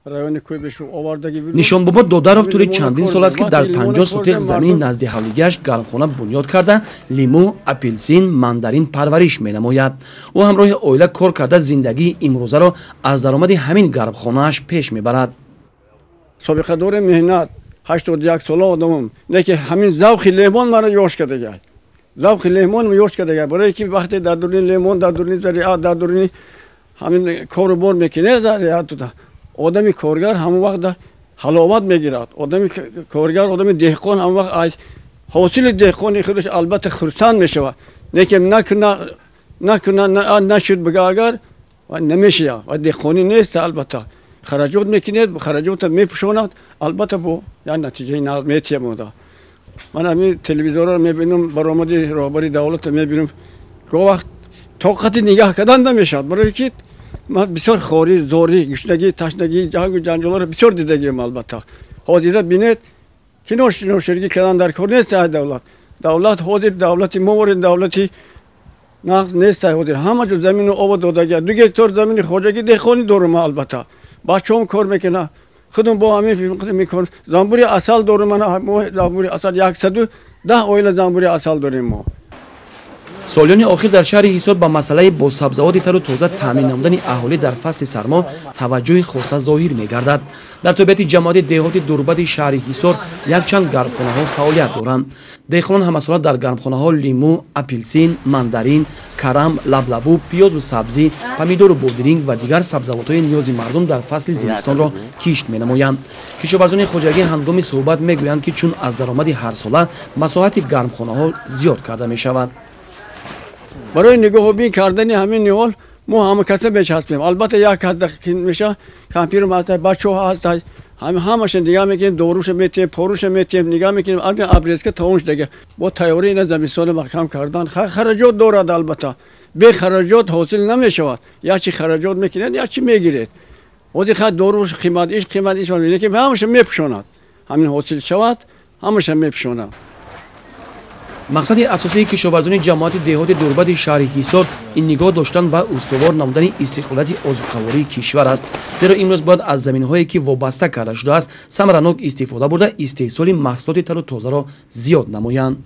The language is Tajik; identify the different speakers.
Speaker 1: Райони Куйбышев овардаги.
Speaker 2: Нишонбобо Додаров тӯли чандин сол аст, ки дар 50 сотих замини назди ҳавлигиаш гармхона бунёд карда, лимӯ, апелсин, мандарин парвариш менамояд. Ӯ ҳамроҳи оила кор карда, зиндагии имрӯзаро аз даромади ҳамин гармхонааш пеш мебарад.
Speaker 1: Собиқадори меҳнат, 81 сола одамам, лекин ҳамин завқи лемон маро ёш кардагай. Завқи лемон ёш кардагай, барое ки вақте дар дуруни лемон, дар дуруни зариат, дар дуруни ҳамин кору бор мекунед, зариат одами коргар ҳамон вақт ҳаловат мегирад. Одами коргар, одами деҳқон ҳамон вақт аз ҳосили деҳқони худаш албатта хурсанд мешавад. Лекин накуна, накуна, нашуд бига агар, намешавад ва деҳқонӣ нест. Албатта хараҷот мекунед, хараҷота мепӯшонад, албатта бо як натиҷаи нағз метиҳамода. Ман ҳамин телевизорро мебинам, баромади роҳбари давлатро мебинам, гоҳ вақт тоқати нигаҳ кардан намешавад, барое ки ман бисёр хорӣ, зорӣ, гушнагӣ, ташнагӣ, ҷангу ҷанҷолҳоро бисёр дидагиам. Албатта ҳозира бинед, ки ноширгӣ кардан дар кор нест. Давлат, давлат ҳозир давлати мо ворем, давлати нағз нест. Ҳозир ҳама ҷо замину обо додагия. 2 гектар замини хоҷагӣ деҳқонӣ дорум, албатта бачаҳом кор мекунад, худам бо ҳамин мекор. Замбури асал дорум, мо замбури асал, 110 оила замбури асал дорем мо.
Speaker 2: Солиёни охир дар шаҳри Ҳисор ба масъалаи бо сабзавоти тару тоза таъмин намудани аҳолӣ дар фасли сармо таваҷҷӯҳи хоса зоҳир мегардад. Дар тобеати ҷамоати деҳоти Дурбади шаҳри Ҳисор якчанд гармхонаҳо фаъолият доранд. Деҳқонон ҳамасола дар гармхонаҳо лимӯ, апелсин, мандарин, карам, лаблабу, пиёзу сабзӣ, помидору бодиринг ва дигар сабзавотҳои ниёзи мардум дар фасли зимистонро кишт менамоянд. Кишоварзони хоҷагӣ ҳангоми суҳбат мегӯянд, ки чун аз даромади ҳарсола масоҳати гармхонаҳо зиёд карда мешавад.
Speaker 1: Барои нигоҳубин кардани ҳамин ниҳол мо ҳама каса мечаспем. Албатта як кас меша, кампирм ҳаста, бачаҳо ҳаста, ҳамаша нигаҳ мекунем, доруша метиҳем, поруша метиҳем, нигаҳ мекунем. Ами обрезка тамом шудага, бо тайёрӣ ина замистони маҳкам кардан хараҷот дорад. Албатта бе хараҷот ҳосил намешавад. Як чи хараҷот мекунед, як чи мегиред. Ҳозир хай доруш қимат, иш қимат, иш, лекин ҳамаша мепӯшонад. Ҳамин ҳосил шавад, ҳамаша мепӯшонад.
Speaker 2: Мақсади асосии кишоварзони ҷамоати деҳоти Дурбади шаҳри Ҳисор ин нигоҳ доштан ва устувор намудани истиқлолияти озуқавории кишвар аст, зеро имрӯз бояд аз заминҳое, ки вобаста карда шудааст, самаранок истифода бурда, истеҳсоли маҳсулоти тару тозаро зиёд намоянд.